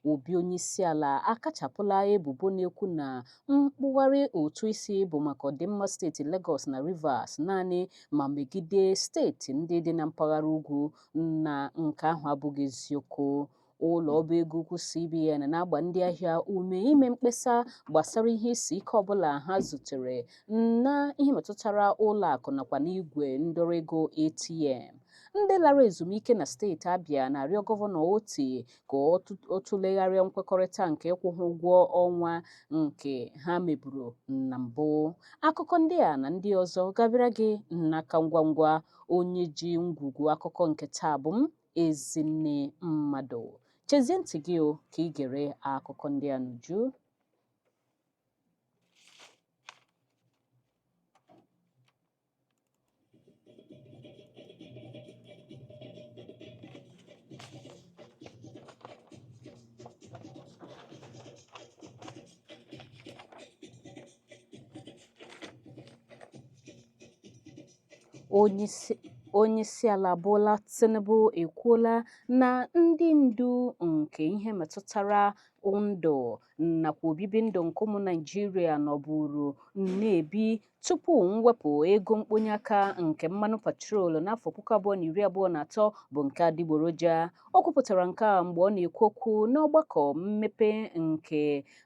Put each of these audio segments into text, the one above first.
Obi onyeisiala akachapụla ebubo na-ekwu na mkpụgharị ụtụ isi bụ maka ọdịmma steeti Lagos na Rivers naanị ma megide steeti ndị dị na mpaghara ugwu na nke ahụ abụghị eziokwu. Ụlọ ọba ego ukwu CBN na-agba ndị ahịa ume ime mkpesa gbasara ihe isi ike ọbụla ha zutere na ihe metụtara ụlọ akụ nakwa n'igwe ndọrọ ego ATM. Ndị lara ezumike na steeti Abia na-arịọ gọvanọ Otti ka ọ tụlegharịa nkwekọrịta nke ịkwụ ha ụgwọ ọnwa nke ha meburu na mbụ. Akụkọ ndị a na ndị ọzọ ga-abịara gị n'aka ngwa ngwa. Onye ji ngwugwu akụkọ nke taa bụ m, Ezinne Mmadụ. Chezie ntị gị o ka ị gere akụkọ ndị a n'uju. Onyeisiala Bola Tinubu ekwuola na ndị ndu nke ihe metụtara ndụ nakwa obibi ndụ nke ụmụ Naịjirịa nọburu na-ebi tupu mwepụ ego mkponye aka nke mmanụ petrol n'afọ 2023 bụ nke adịgboroja. O kwupụtara nke a mgbe ọ na-ekwu okwu n'ọgbakọ mmepe nke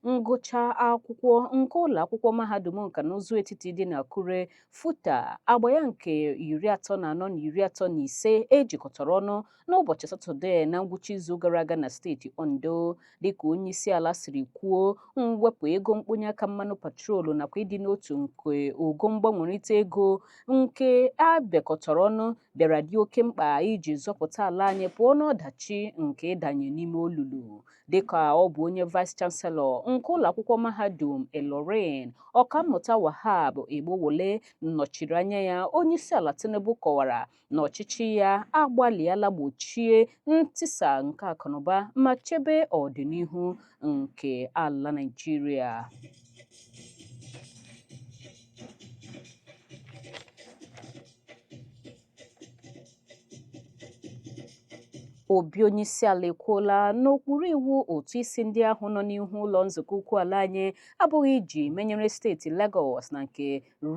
ngụcha akwụkwọ nke ụlọ akwụkwọ mahadum nka na ụzụ etiti dị n'Akure, FUTA, agba ya nke 34 na 35 ejikọtara ọnụ n'ụbọchị Satọde na ngwụcha izu gara aga na steeti Ondo. Dịka onyeisiala siri kwuo, mwepụ ego mkponye aka mmanụ petrolu nakwa ịdị n'otu nke ogo mgbanwerịta ego nke a bịakọtara ọnụ bịara dị oke mkpa iji zọpụta ala anyị pụọ n'ọdachi nke ịdanye n'ime olulu. Dịka ọ bụ onye Vice Chancellor nke ụlọ akwụkwọ mahadum Ilorin, Ọkammụta Wahab Igbowole nọchiri anya ya, Onyeisiala Tinubu kọwara na ọchịchị ya agbalịala gbochie ntisa nke akụnụba ma chebe ọdịnihu nke ala Naịjirịa. Obi onyeisiala ekwuola na ụkpụrụ iwu ụtụ isi ndị ahụ nọ n'ihu ụlọ nzukọ ukwu ala anyị abụghị iji menyere steeti Lagos na nke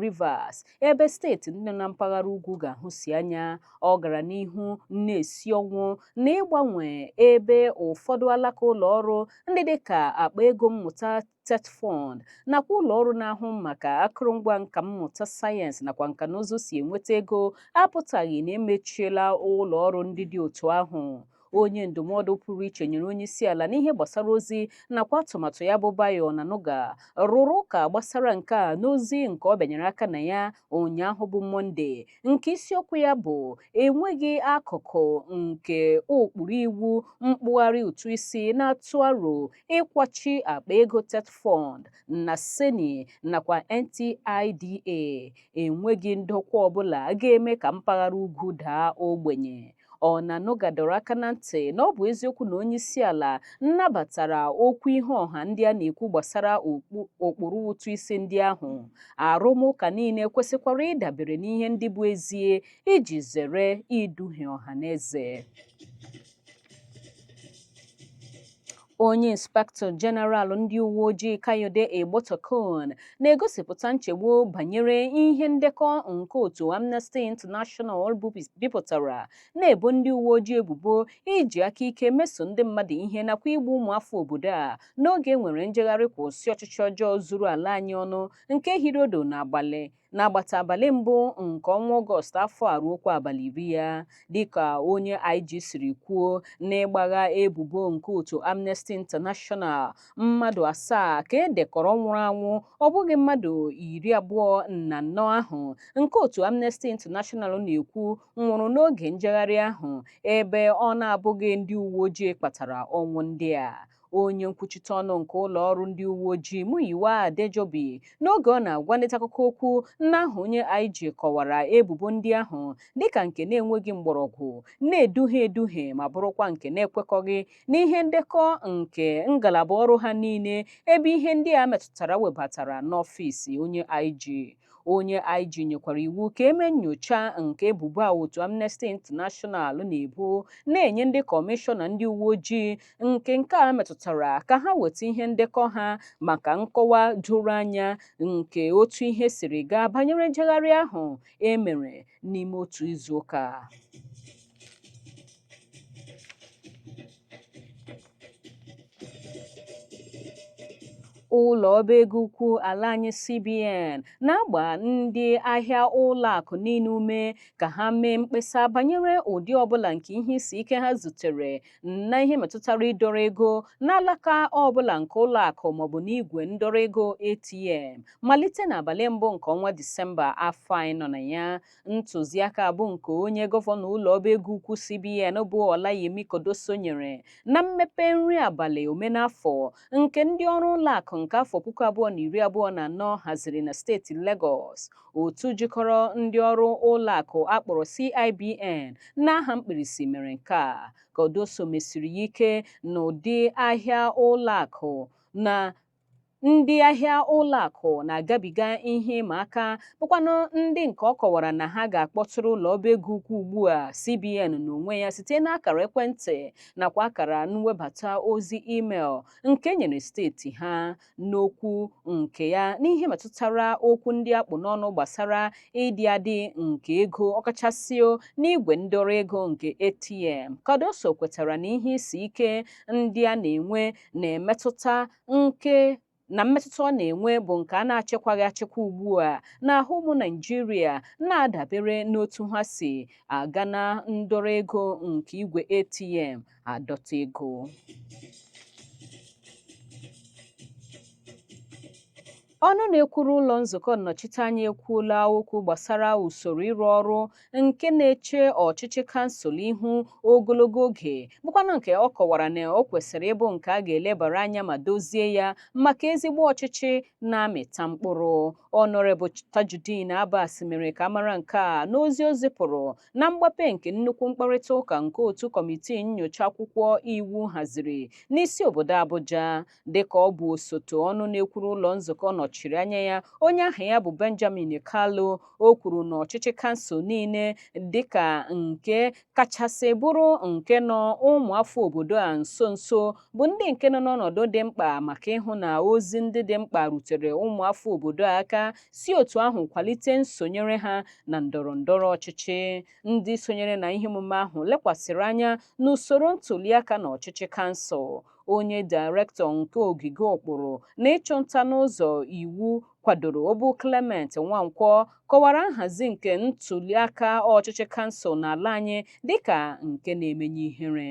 Rivers, ebe steeti ndị nọ na mpaghara ugwu ga-ahụsi anya. Ọ gara n'ihu na-esi ọnwụ na ịgbanwe ebe ụfọdụ alaka ụlọ ọrụ ndị dịka akpa ego mmụta TETFund nakwa ụlọ ọrụ na-ahụ maka akụrụngwa nka mmụta sayensị nakwa nka na ụzụ si enweta ego apụtaghị na emechiela ụlọ ọrụ ndị dị otu ahụ. Onye ndụmọdụ pụrụ iche nyere onye isi ala n'ihe gbasara ozi nakwa atụmatụ ya bụ Bayo Onanuga rụrụ ụka gbasara nke a n'ozi nke ọ bịanyere aka na ya ụnyaahụ bụ Mọnde nke isiokwu ya bụ enweghị akụkụ nke ụkpụrụ iwu mkpụgharị ụtụ isi na-atụ aro ịkwachi akpa ego TETFund NASENI nakwa NTIDA. Enweghị ndokwa ọbụla ga-eme ka mpaghara ugwu daa ogbenye. Onanuga dọrọ aka na ntị na ọ bụ eziokwu na onye isi ala nabatara okwu ihu ọha ndị a na-ekwu gbasara ụkpụrụ ụtụ isi ndị ahụ, arụmụka niile kwesịkwara ịdabere n'ihe ndị bụ ezie iji zere iduhie ọha na eze. Onye Inspektọ Jeneral ndị uwe ojii Kayode Egbetokun na-egosipụta nchegbu banyere ihe ndekọ nke otu Amnesty International bipụtara na-ebo ndị uwe ojii ebubo iji aka ike meso ndị mmadụ ihe nakwa igbu ụmụafọ obodo a n'oge e nwere njegharị kwụsị ọchịchị ọjọọ zuru ala anyị ọnụ nke hiri odo n'abalị n'agbata abalị mbụ nke ọnwa Ọgọst afọ a ruokwa abalị 10 ya. Dịka onye IG siri kwuo n'ịgbagha ebubo nke otu Amnesty International, mmadụ asaa ka e dekọrọ nwụrụ anwụ, ọ bụghị mmadụ 24 ahụ nke otu Amnesty International na-ekwu nwụrụ n'oge njegharị ahụ, ebe ọ na-abụghị ndị uwe ojii kpatara ọnwụ ndị a. Onye nkwuchite ọnụ nke ụlọ ọrụ ndị uwe ojii Muyiwa Adejobi n'oge ọ na-agwa ndị nta akụkọ okwu n'aha onye IG kọwara ebubo ndị ahụ dịka nke na-enweghị mgbọrọgwụ, na-eduhie eduhie ma bụrụkwa nke na-ekwekọghị n'ihe ndekọ nke ngalaba ọrụ ha niile ebe ihe ndị a metụtara webatara n'ọfịs onye IG. Onye IG nyekwara iwu ka e mee nnyocha nke ebubo a otu Amnesty International na-ebo, na-enye ndị kọmishọna ndị uwe ojii nke nke a metụtara ka ha weta ihe ndekọ ha maka nkọwa doro anya nke otu ihe siri gaa banyere njegharị ahụ e mere n'ime otu izu ụka. Ụlọ ọba ego ukwu ala anyị CBN na-agba ndị ahịa ụlọ akụ niile ume ka ha mee mkpesa banyere ụdị ọbụla nke ihe isi ike ha zutere na ihe metụtara ịdọrọ ego n'alaka ọbụla nke ụlọ akụ maọbụ n'igwe ndọrọ ego ATM malite n'abalị mbụ nke ọnwa Disemba afọ anyị nọ na ya. Ntụziaka bụ nke onye gọvanọ ụlọ ọba ego ukwu CBN bụ Olayemi Cardoso nyere na mmepe nri abalị omenafọ nke ndị ọrụ ụlọ akụ nke afọ 2024 haziri na steeti Lagos. Otu jikọrọ ndị ọrụ ụlọ akụ akpọrọ CIBN n'aha mkpirisi mere nke a. Cardoso mesiri ya ike na ụdị ahịa ụlọ akụ na ndị ahịa ụlọ akụ na-agabiga ihe ịma aka bụkwanụ ndị nke ọ kọwara na ha ga-akpọtụrụ ụlọ ọba ego ukwu ugbu a CBN n'onwe ya site n'akara ekwentị nakwa akara mwebata ozi email nke nyere steeti ha. N'okwu nke ya n'ihe metụtara okwu ndị akpụ n'ọnụ gbasara ịdị adị nke ego ọkachasị n'igwe ndọrọ ego nke ATM, Cardoso kwetara na ihe isi ike ndị a na-enwe na-emetụta nke na mmetụta ọ na-enwe bụ nke a na-achịkwaghị achịkwa ugbu a n'ahụ ụmụ Naịjirịa na-adabere n'otu ha si aga na ndọrọ ego nke igwe ATM adọta ego. Ọnụ na-ekwuru ụlọ nzukọ nnọchiteanya ekwuola okwu gbasara usoro ịrụ ọrụ nke na-eche ọchịchị kansụl ihu ogologo oge bụkwanụ nke ọ kọwara na ọ kwesịrị ịbụ nke a ga-elebara anya ma dozie ya maka ezigbo ọchịchị na-amịta mkpụrụ. Ọnọrebụ Tajudeen Abbas mere ka a mara nke a n'ozi o zipụrụ na mgbape nke nnukwu mkparịta ụka nke otu kọmitii nnyocha akwụkwọ iwu haziri n'isi obodo Abuja. Dịka ọ bụ osote ọnụ na-ekwuru ụlọ nzukọ nọchiri anya ya, onye aha ya bụ Benjamin Kalu, o kwuru na ọchịchị kansụl niile dịka nke kachasị bụrụ nke nọ ụmụafọ obodo a nso nso bụ ndị nke nọ n'ọnọdụ dị mkpa maka ịhụ na ozi ndị dị mkpa rutere ụmụafọ obodo a aka, si otu ahụ kwalite nsonyere ha na ndọrọ ndọrọ ọchịchị. Ndị sonyere na ihe omume ahụ lekwasịrị anya n'usoro ntuliaka na ọchịchị kansụl. Onye dairektọ nke ogige ụkpụrụ na ịchụ nta n'ụzọ iwu kwadoro bụ Clement Nwankwọ kọwara nhazi nke ntuliaka ọchịchị kansụl n'ala anyị dịka nke na-emenye ihere.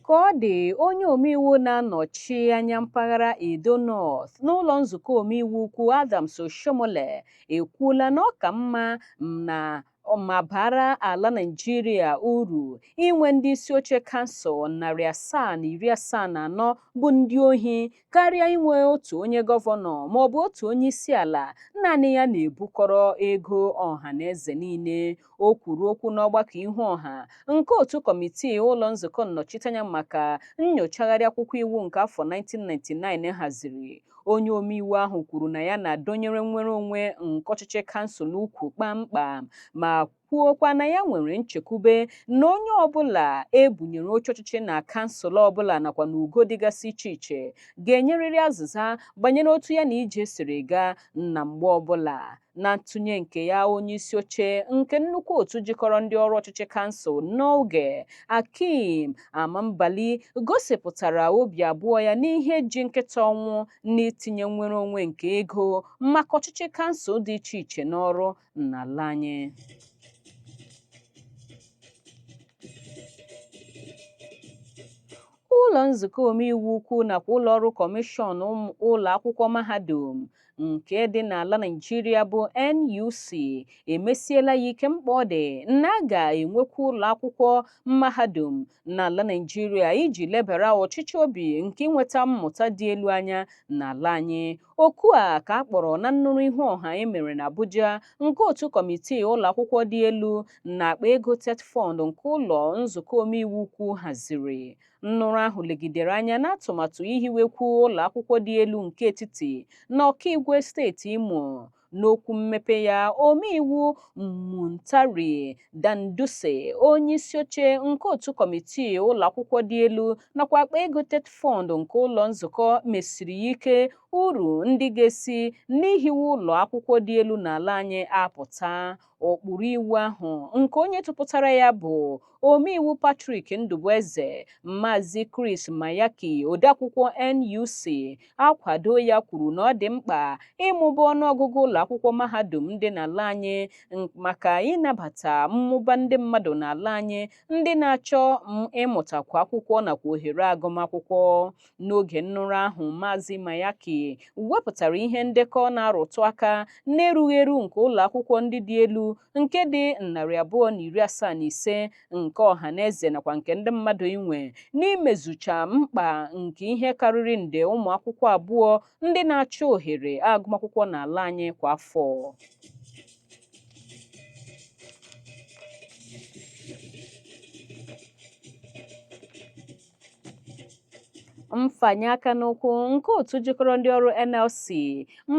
Ka ọ dị, onye omeiwu na-anọchi anya mpaghara Edo North n'ụlọ nzukọ omeiwu ukwu Adams Oshiomhole ekwuola na ọ ka mma na ma baara ala Naịjirịa uru inwe ndị isi oche kansụl 774 bụ ndị ohi karịa inwe otu onye gọvanọ maọbụ otu onye isi ala naanị ya na-ebukọrọ ego ọha na eze niile. O kwuru okwu n'ọgbakọ ihu ọha nke otu kọmitii ụlọ nzukọ nnọchiteanya maka nnyochagharị akwụkwọ iwu nke afọ 1999 haziri. Onye omeiwu ahụ kwuru na ya na-adọnyere nnwere onwe nke ọchịchị kansụl ukwu kpamkpam ma kwuokwa na ya nwere nchekwube na onye ọbụla e bunyere oche ọchịchị na kansụl ọbụla nakwa n'ugo dịgasị iche iche ga-enyerịrị azịza banyere otu ya na ije siri gaa na mgbe ọbụla. Na ntụnye nke ya, onye isi oche nke nnukwu otu jikọrọ ndị ọrụ ọchịchị kansụl NULGE, Akeem Amambali, gosipụtara obi abụọ ya n'ihe ji nkịta ọnwụ n'itinye nnwere onwe nke ego maka ọchịchị kansụl dị iche iche n'ọrụ n'ala anyị. Ụlọ nzukọ omeiwu ukwu nakwa ụlọọrụ kọmishọn ụlọ akwụkwọ mahadum nke dị n'ala Naịjirịa bụ NUC emesiela ya ike mkpa ọ dị na a ga-enwekwu ụlọ akwụkwọ mahadum n'ala Naịjirịa iji lebara ọchịchọ obi nke inweta mmụta dị elu anya n'ala anyị. Oku a ka a kpọrọ na nnụrụ ihu ọha e mere n'Abuja nke otu kọmitii ụlọ akwụkwọ dị elu na akpa ego TETFund nke ụlọ nzukọ omeiwu ukwu haziri. Nnụrụ ahụ legidere anya n'atụmatụ ihiwekwu ụlọ akwụkwọ dị elu nke etiti na Ọkaigwe steeti Imo. N'okwu mmepe ya, omeiwu Muntari Dandutse, onye isi oche nke otu kọmitii ụlọ akwụkwọ dị elu nakwa akpa ego TETFund nke ụlọ nzukọ, mesiri ya ike uru ndị ga-esi n'ihiwe ụlọ akwụkwọ dị elu n'ala anyị apụta. Ụkpụrụ iwu ahụ nke onye tụpụtara ya bụ omeiwu Patrick Ndubueze, Maazị Chris Mayaki, odeakwụkwọ NUC akwado ya, kwuru na ọ dị mkpa ịmụba ọnụọgụgụ ụlọ akwụkwọ mahadum dị n'ala anyị maka ịnabata mmụba ndị mmadụ n'ala anyị ndị na-achọ ịmụtakwu akwụkwọ nakwa ohere agụmakwụkwọ. N'oge nnụrụ ahụ, Maazị Mayaki wepụtara ihe ndekọ na-arụtụ aka n'erughị eru nke ụlọ akwụkwọ ndị dị elu nke dị 275 nke ọha na eze nakwa nke ndị mmadụ inwe n'imezucha mkpa nke ihe karịrị nde ụmụ akwụkwọ 2 ndị na-achọ ohere agụmakwụkwọ n'ala anyị kwa afọ. Mfanye aka n'ụkwụ nke otu jikọrọ ndị ọrụ NLC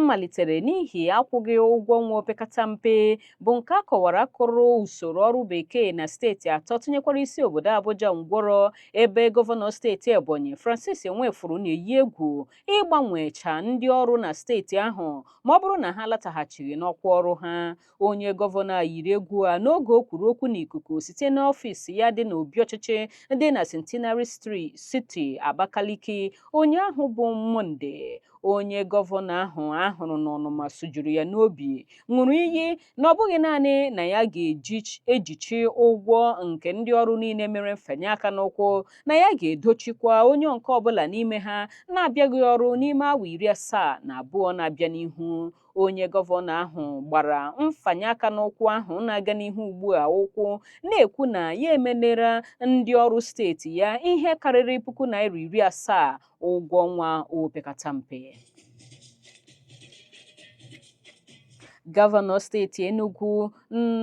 malitere n'ihi akwụghị ụgwọ ọnwa opekata mpe bụ nke a kọwara kụrụ usoro ọrụ bekee na steeti atọ tinyekwara isi obodo Abuja ngwọrọ, ebe gọvanọ steeti Ebonyi Francis Nwifuru na-eyi egwu ịgbanwecha ndị ọrụ na steeti ahụ ma ọ bụrụ na ha lataghachighị n'ọkwa ọrụ ha. Onye gọvanọ a yiri egwu a n'oge o kwuru okwu n'ikuku site n'ọfịs ya dị n'obi ọchịchị dị na Centenary Street City, Abakaliki, ụnyaahụ bụ Mọnde. Onye gọvanọ ahụ ahụrụ n'ọnụma sujuru ya n'obi ṅụrụ iyi na ọ bụghị naanị na ya ga-ejichi ụgwọ nke ndị ọrụ niile mere mfanye aka n'ụkwụ, na ya ga-edochikwa onye nke ọbụla n'ime ha na-abịaghị ọrụ n'ime awa 72 na-abịa n'ihu. Onye gọvanọ ahụ gbara mfanye aka n'ụkwụ ahụ na-aga n'ihu ugbu a ụkwụ, na-ekwu na ya emenera ndị ọrụ steeti ya ihe karịrị ₦70,000 ụgwọ ọnwa opekata mpe. Gọvanọ steeti Enugu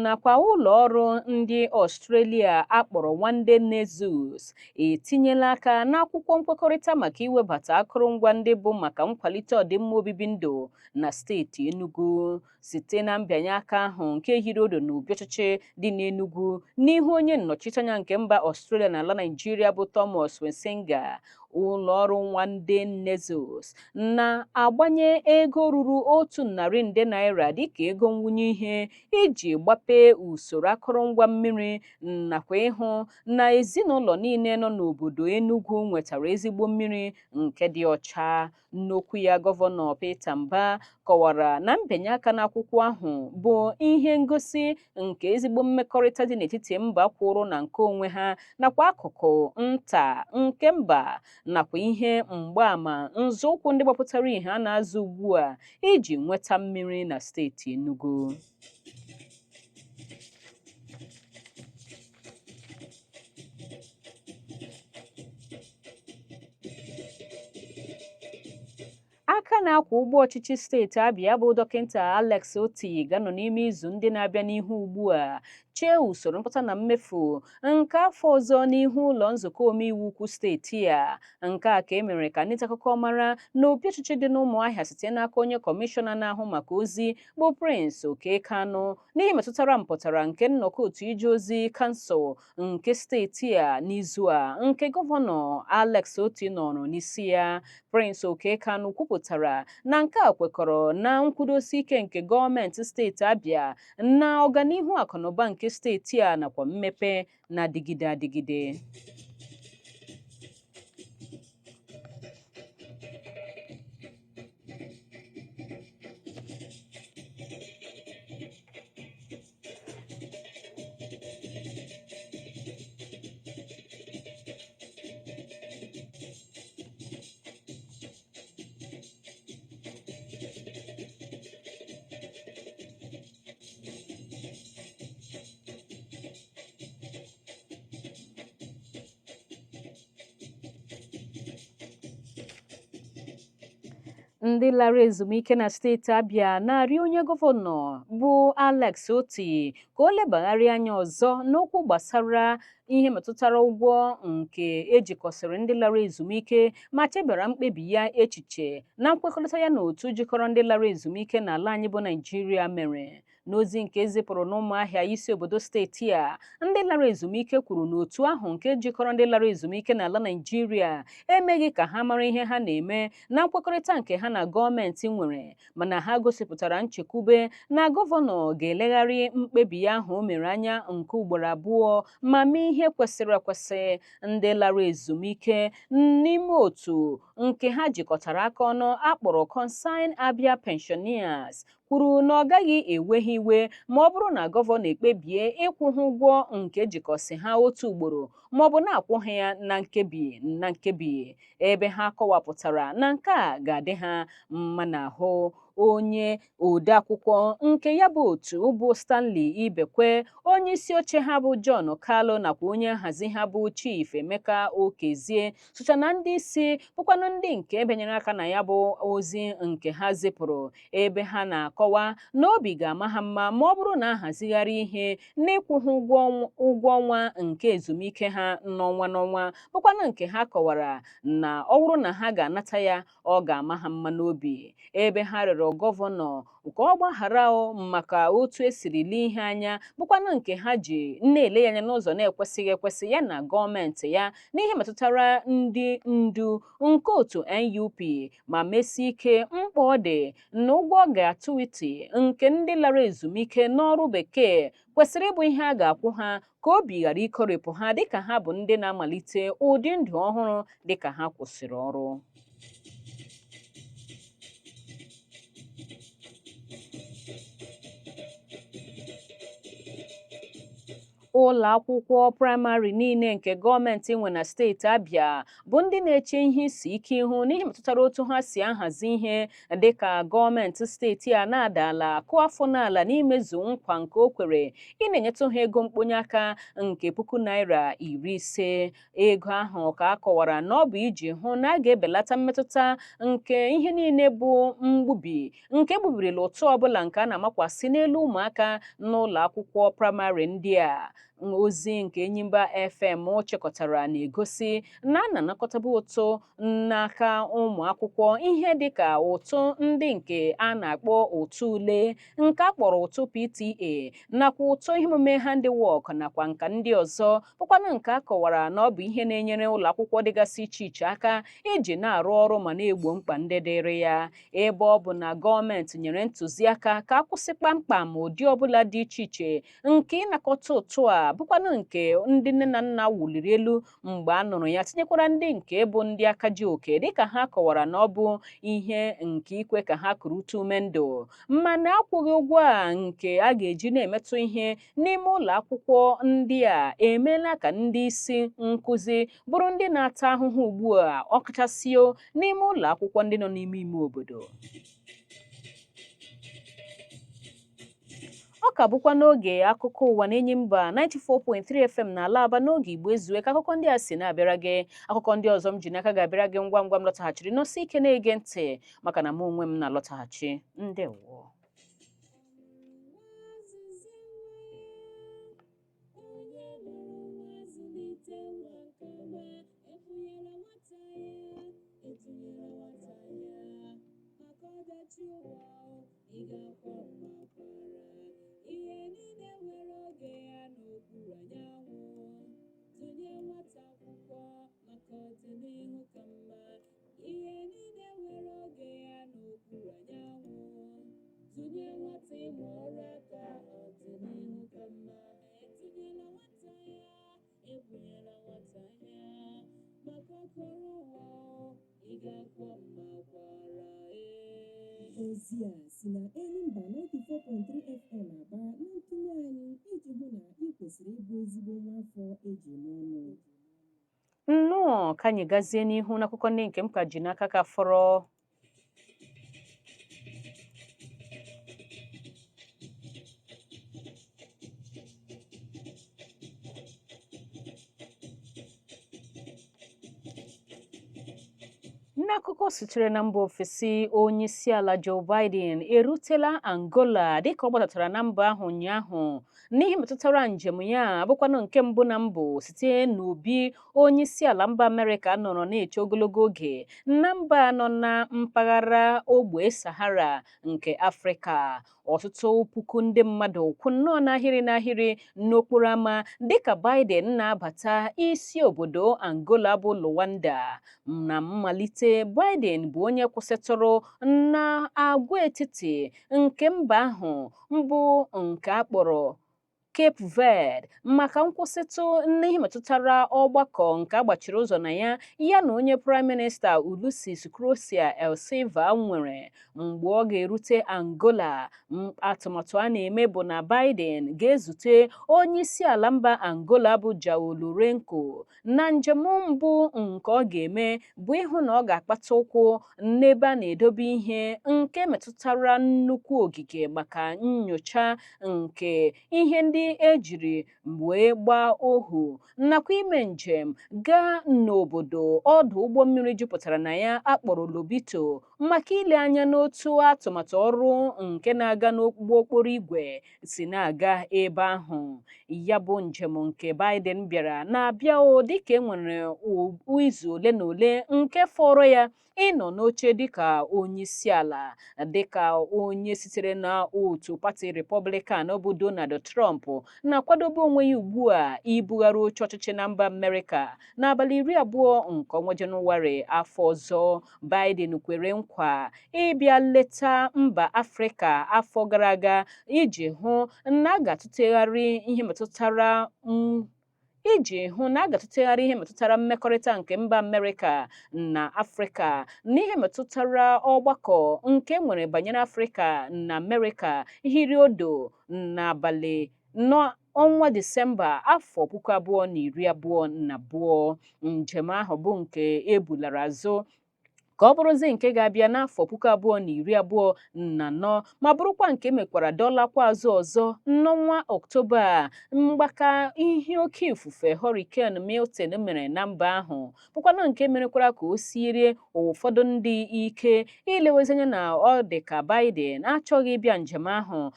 nakwa ụlọ ọrụ ndị Ọstrelia akpọrọ Wande Nexus etinyela aka n'akwụkwọ nkwekọrịta maka iwebata akụrụngwa ndị bụ maka nkwalite ọdịmma obibi ndụ na steeti Enugu. Site na mbịanye aka ahụ nke hiri odo n'obi ọchịchị dị n'Enugu n'ihu onye nnọchiteanya nke mba Ọstrelia n'ala Naịjirịa bụ Thomas Wensinger, ụlọ ọrụ Wande Nexus na-agbanye ego ruru ₦100 nde dịka ego nwunye ihe iji gbapee usoro akụrụngwa mmiri nakwa ịhụ na ezinụlọ niile nọ n'obodo Enugu nwetara ezigbo mmiri nke dị ọcha. N'okwu ya, gọvanọ Peter Mbah kọwara na mbịanye aka n'akwụkwọ ahụ bụ ihe ngosi nke ezigbo mmekọrịta dị n'etiti mba kwụrụ na nke onwe ha nakwa akụkụ nta nke mba nakwa ihe mgbaàmà nzọụkwụ ndị gbapụtara ihe a na-azụ ugbu a iji nweta mmiri na steeti Enugu. Aka na-akwa ụgbọ ọchịchị steeti Abia bụ Dọkịta Alex Otti ga-anọ n'ime izu ndị na-abịa n'ihu ugbu a chee usoro mkpata na mmefu nke afọ ọzọ n'ihu ụlọ nzukọ omeiwu ukwu steeti a. Nke a ka e mere ka ndị nta akụkọ mara na obi ọchịchị dị n'Ụmụahịa site n'aka onye kọmishọna na-ahụ maka ozi bụ Prince Okey Kanu n'ihe metụtara mpụtara nke nnọkọ otu ije ozi kansụl nke steeti a n'izu a nke gọvanọ Alex Otti nọrọ n'isi ya. Prince Okey Kanu kwupụtara na nke a kwekọrọ na nkwudosi ike nke gọọmenti steeti Abia na ọganihu akụnụba nke steeti a nakwa mmepe na-adịgide adịgide. Ndị lara ezumike na steeti Abia na-arịọ onye gọvanọ bụ Alex Otti ka o lebagharị anya ọzọ n'okwu gbasara ihe metụtara ụgwọ nke ejikọsịrị ndị lara ezumike ma chebara mkpebi ya echiche na nkwekọrịta ya na otu jikọrọ ndị lara ezumike n'ala anyị bụ Naịjirịa mere. N'ozi nke ezipụrụ n'Ụmụahịa, isi obodo steeti a, ndị lara ezumike kwuru na otu ahụ nke jikọrọ ndị lara ezumike n'ala Naịjirịa emeghị ka ha mara ihe ha na-eme na nkwekọrịta nke ha na gọọmenti nwere, mana ha gosipụtara nchekwube na gọvanọ ga-elegharị mkpebi ya ahụ o mere anya nke ugboro abụọ ma mee ihe kwesịrị ekwesị. Ndị lara ezumike n'ime otu nke ha jikọtara aka ọnụ akpọrọ Concerned Abia Pensioners kwuru na ọ gaghị ewe ha iwe ma ọ bụrụ na gọvanọ ekpebie ịkwụ ha ụgwọ nke jikọsị ha otu ugboro ma ọ bụ na-akwụ ha ya na nkebi na nkebi, ebe ha kọwapụtara na nke a ga-adị ha mma n'ahụ. Onye odeakwụkwọ nke ya bụ otu bụ Stanley Ibekwe, onye isi oche ha bụ John Kalu nakwa onye nhazi ha bụ Chief Emeka Okezie socha na ndị isi bụkwanụ ndị nke bịanyere aka na ya bụ ozi nke ha zipụrụ, ebe ha na-akọwa na obi ga-ama ha mma ma ọ bụrụ na ahazigharị ihe n'ịkwụ ha ụgwọ ọnwa nke ezumike ha n'ọnwa n'ọnwa, bụkwanụ nke ha kọwara na ọ bụrụ na ha ga-anata ya ọ ga-ama ha mma n'obi, ebe ha rịọrọ gọvanọ ka ọ gbaghara maka otu esiri lee ihe anya bụkwanụ nke ha ji na-ele ya anya n'ụzọ na-ekwesịghị ekwesị ya na gọọmenti ya n'ihe metụtara ndị ndu nke otu NUP, ma mesie ike mkpa ọ dị na ụgwọ gratuity nke ndị lara ezumike n'ọrụ bekee kwesịrị ịbụ ihe a ga-akwụ ha ka obi ghara ikoripụ ha dịka ha bụ ndị na-amalite ụdị ndụ ọhụrụ dịka ha kwụsịrị ọrụ. Ụlọ akwụkwọ praịmarị niile nke gọọmenti nwe na steeti Abia bụ ndị na-eche ihe isi ike ihu n'ihe metụtara otu ha si ahazi ihe dịka gọọmenti steeti a na-adala kụọ afọ n'ala n'imezu nkwa nke o kwere ị na-enyetụ ha ego mkponye aka nke ₦50,000. Ego ahụ ka a kọwara na ọ bụ iji hụ na a ga-ebelata mmetụta nke ihe niile bụ mgbubi nke gbubirila ụtụ ọbụla nke a na-amakwasị n'elu ụmụaka n'ụlọ akwụkwọ praịmarị ndị a. Ozi nke Enyimba FM chịkọtara na-egosi na a na-anakọtabu ụtụ n'aka ụmụ akwụkwọ ihe dịka ụtụ ndị nke a na-akpọ ụtụ ule nke a kpọrọ ụtụ PTA nakwa ụtụ ihe omume handiwork nakwa nka ndị ọzọ, bụkwanụ nke a kọwara na ọ bụ ihe na-enyere ụlọ akwụkwọ dịgasị iche iche aka iji na-arụ ọrụ ma na-egbo mkpa ndị dịrị ya. Ebe ọ bụ na gọọmenti nyere ntụziaka ka akwụsị kpamkpam ụdị ọbụla dị iche iche nke ịnakọta ụtụ a, bụkwanụ nke ndị nne na nna wuliri elu mgbe a nụrụ ya, tinyekwara ndị nke bụ ndị aka ji oke dịka ha kọwara na ọ bụ ihe nke ikwe ka ha kurutu ume ndụ. Mana akwụghị ụgwọ a nke a ga-eji na-emetụ ihe n'ime ụlọ akwụkwọ ndị a emeela ka ndị isi nkụzi bụrụ ndị na-ata ahụhụ ugbu a, ọkachasị n'ime ụlọ akwụkwọ ndị nọ n'ime ime obodo. Ọ ka bụkwa n'oge akụkọ ụwa na Enyimba 94.3 FM na ala Aba n'oge Igbo Ezue ka akụkọ ndị a si na-abịara gị. Akụkọ ndị ọzọ m ji n'aka ga-abịara gị ngwa ngwa m lọtaghachiri. Nọsị ike na-ege ntị maka na mụ onwe m na-alọtaghachi. Ndewo. Ihe niile nwere oge ya n'okpuru anyanwụ. Tụnye nwata akwụkwọ maka ọdịnihu ka mma. Ihe niile nwere oge ya n'okpuru anyanwụ. Tụnye nwata ịmụ ọrụ aka ọdịnihu ka mma. Etinyela nwata ya, ebunyela nwata ya maka okoro ụwa ị ga-akwa mma kwara ee. Ozi a si na Enyimba 94.3 FM Aba na ntụnye anyị iji hụ na ị kwesịrị ịbụ ezigbo nwa afọ eji eme ọnụ. Nnọọ ka anyị gazie n'ihu n'akụkọ ndị nke m ka ji n'aka ka fọrọ. N'akụkọ sitere na mba ofesi, onyeisiala Joe Biden erutela Angola dịka ọ gbadatara na mba ahụ ụnyaahụ n'ihe metụtara njem ya bụkwanụ nke mbụ na mbụ site n'obi onyeisiala mba Amerịka nọrọ na-eche ogologo oge na mba nọ na mpaghara ogbe Sahara nke Afrịka. Ọtụtụ puku ndị mmadụ kwụ nnọọ n'ahịrị n'ahịrị n'okporo ámá dịka Biden na-abata isi obodo Angola bụ Luanda. Na mmalite, Biden bụ onye kwụsịtụrụ na agwaetiti nke mba ahụ mbụ nke a kpọrọ Cape Verde maka nkwụsịtụ n'ihe metụtara ọgbakọ nke agbachiri ụzọ na ya ya na onye Prime Minista Ulisses Crocia El Silva nwere. Mgbe ọ ga-erute Angola, atụmatụ a na-eme bụ na Biden ga-ezute onye isi ala mba Angola bụ João Lourenço na njem mbụ nke ọ ga-eme bụ ịhụ na ọ ga-akpata ụkwụ n'ebe a na-edobe ihe nke metụtara nnukwu ogige maka nyocha nke ihe ndị ejiri wee gbaa ohu nakwa ime njem gaa n'obodo ọdụ ụgbọ mmiri jupụtara na ya akpọrọ Lobito maka ile anya n'otu atụmatụ ọrụ nke na-aga n'ụgbọ okporo igwe si na-aga ebe ahụ. Ya bụ njem nke Biden bịara na-abịa o dịka e nwere izu ole na ole nke fọrọ ya ịnọ n'oche dịka onyeisi ala, dịka onye sitere na otu pati Republican bụ Donald Trump na-akwadobe onwe ya ugbu a ibugharị oche ọchịchị na mba Amerịka n'abalị 20 nke ọnwa Jenụwarị afọ ọzọ. Biden kwere nkwa ịbịa leta mba Afrịka afọ gara aga iji hụ na a ga-atụtegharị ihe metụtara iji hụ na a ga-atụtegharị ihe metụtara mmekọrịta nke mba Amerịka na Afrịka na ihe metụtara ọgbakọ nke nwere banyere Afrịka na Amerịka hiri odo n'abalị n'ọnwa Disemba afọ 2022. Njem ahụ bụ nke ebulara azụ ka ọ bụrụzie nke ga-abịa n'afọ 2024, ma bụrụkwa nke mekwara dọlakwa azụ ọzọ n'ọnwa Ọktoba a mgbaka ihe oke ifufe Hurricane Milton mere na mba ahụ, bụkwanụ nke merekwara ka o sirie ụfọdụ ndị ike ilewezi anya na ọ dị ka Biden achọghị ịbịa njem ahụ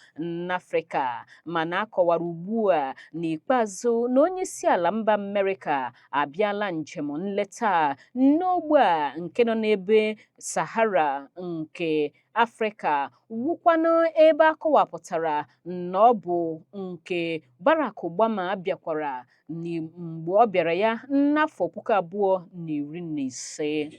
n'Afrịka. Mana a kọwara ugbu a n'ikpeazụ na onye isi ala mba Amerịka abịala njem nleta n'ogbe a nke nọ n'ebe Sahara nke Afrịka, wụkwanụ ebe a kọwapụtara na ọ bụ nke Barack Obama bịakwara mgbe ọ bịara ya n'afọ 2015.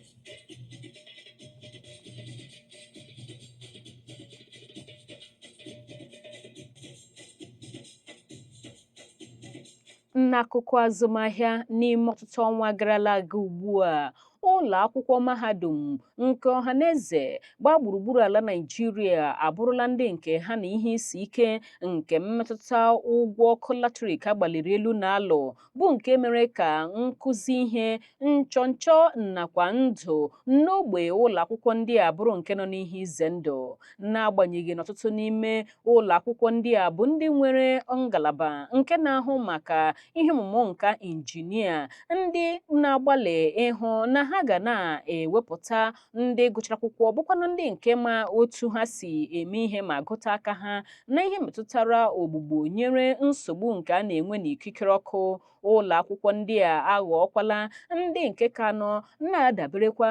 N'akụkọ azụmahịa, n'ime ọtụtụ ọnwa garala aga ugbu a, ụlọ akwụkwọ mahadum nke ọhaneze gbaa gburugburu ala Naịjirịa abụrụla ndị nke ha na ihe isi ike nke mmetụta ụgwọ ọkụ latrik agbaliri elu na-alụ, bụ nke mere ka nkụzi ihe, nchọnchọ nakwa ndụ n'ogbe ụlọ akwụkwọ ndị a bụrụ nke nọ n'ihe ize ndụ. N'agbanyeghị na ọtụtụ n'ime ụlọ akwụkwọ ndị a bụ ndị nwere ngalaba nke na-ahụ maka ihe ọmụmụ nka injinia, ndị na-agbalị ịhụ na ha ga na-ewepụta ndị gụchara akwụkwọ bụkwanụ ndị nke ma otu ha si eme ihe ma gụta aka ha na ihe metụtara ogbugbo nyere nsogbu nke a na-enwe n'ikikere ọkụ. Ụlọ akwụkwọ ndị a aghọọkwala ndị nke ka nọ na-adaberekwa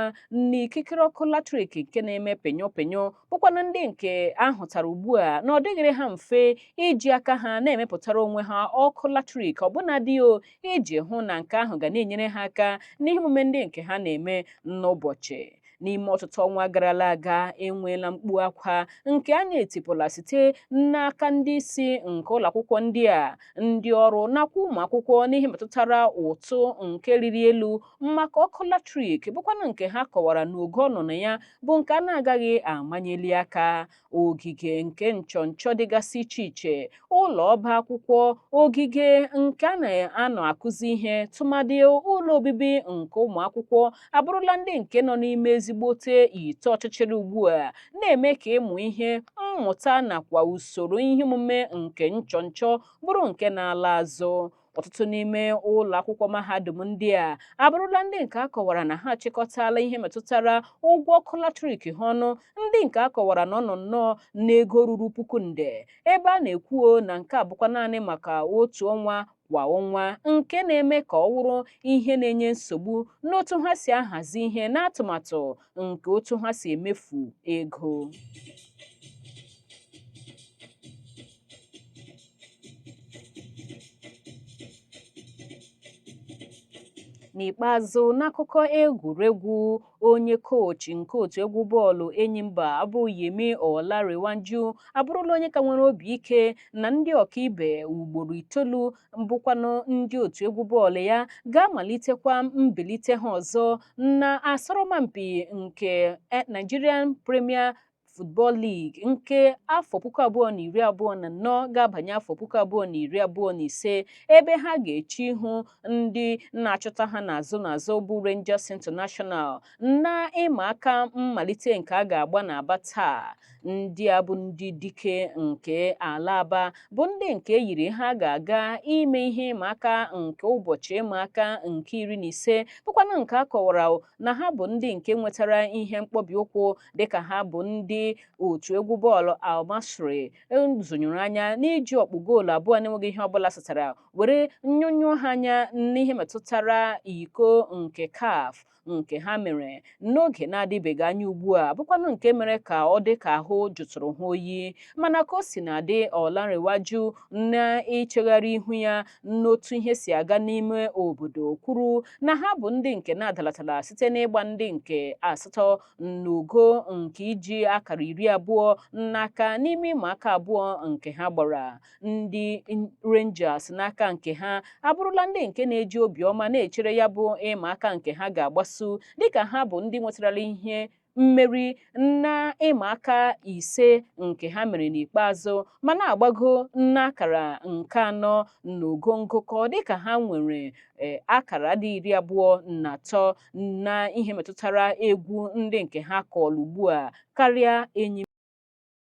n'ikikere ọkụ latrik nke na-eme penyo penyo, bụkwanụ ndị nke ahụtara ugbu a na ọ dịghịrị ha mfe iji aka ha na-emepụtara onwe ha ọkụ latrik, ọbụnadị o iji hụ na nke ahụ ga na-enyere ha aka n'ihe omume ndị nke ha na-eme n'ụbọchị. N'ime ọtụtụ ọnwa garala aga, enweela mkpu akwa nke a na-etipụla site n'aka ndị isi nke ụlọ akwụkwọ ndị a, ndị ọrụ nakwa ụmụ akwụkwọ n'ihe metụtara ụtụ nke riri elu maka ọkụ latrik, bụkwanụ nke ha kọwara n'ogo ọ nọ na ya bụ nke a na-agaghị amanyeli aka. Ogige nke nchọnchọ dịgasị iche iche, ụlọ ọba akwụkwọ, ogige nke a na-anọ akụzi ihe, tụmadị ụlọ obibi nke ụmụ akwụkwọ abụrụla ndị nke nọ n'ime ezigbote ite ọchịchịrị ugbu a, na-eme ka ịmụ ihe, mmụta nakwa usoro ihe omume nke nchọnchọ bụrụ nke na-ala azụ. Ọtụtụ n'ime ụlọ akwụkwọ mahadum ndị a abụrụla ndị nke a kọwara na ha achịkọtala ihe metụtara ụgwọ ọkụ latrik ha ọnụ, ndị nke a kọwara na ọ nọ nnọọ n'ego ruru puku nde, ebe a na-ekwuo na nke a bụkwa naanị maka otu ọnwa kwa ọnwa, nke na-eme ka ọ wụrụ ihe na-enye nsogbu n'otu ha si ahazi ihe n'atụmatụ nke otu ha si emefu ego. N'ikpeazụ, n'akụkọ egwuregwu, onye kochi nke otu egwu bọọlụ Enyimba bụ Yemi Olanrewaju abụrụla onye ka nwere obi ike na ndị ọkaibe ugboro itoolu bụkwanụ ndị otu egwu bọọlụ ya ga-amalitekwa mbilite ha ọzọ na asọrọmpi nke Nigerian Premier Football League nke afọ 2024 ga-abanye afọ 2025, ebe ha ga-eche ihu ndị na-achụta ha n'azụ n'azụ bụ Rangers International na ịma aka mmalite nke a ga-agba n'Aba taa. Ndị a bụ ndị dike nke ala Aba bụ ndị nke yiri ha ga-aga ime ihe ịma aka nke ụbọchị ịma aka nke 15, bụkwanụ nke a kọwara na ha bụ ndị nke nwetara ihe mkpọbi ụkwụ dịka ha bụ ndị otu egwu bọọlụ Al Masry zụnyụrụ anya n'iji ọkpụ goolu abụọ na-enweghị ihe ọbụla satara were nyụnyụọ ha anya n'ihe metụtara iko nke CAF nke ha mere n'oge na-adịbeghị anya ugbu a, bụkwanụ nke mere ka ọ dị ka ahụ jụtụrụ ha oyi. Mana ka o si na-adị, Olanrewaju na-echegharị ihu ya n'otu ihe si aga n'ime obodo kwuru na ha bụ ndị nke na-adalatala site n'ịgba ndị nke asatọ n'ogo nke iji akara 20 n'aka n'ime ịma aka abụọ nke ha gbara. Ndị Rangers n'aka nke ha abụrụla ndị nke na-eji obiọma na-echere ya bụ ịma aka nke ha ga-agbaso, dịka ha bụ ndị nwetarala ihe mmeri na ịma aka ise nke ha mere n'ikpeazụ, ma na-agbago n'akara nke anọ n'ogo ngụkọ dịka ha nwere akara dị 23 na ihe metụtara egwu ndị nke ha kọọlụ ugbu a karịa enyi.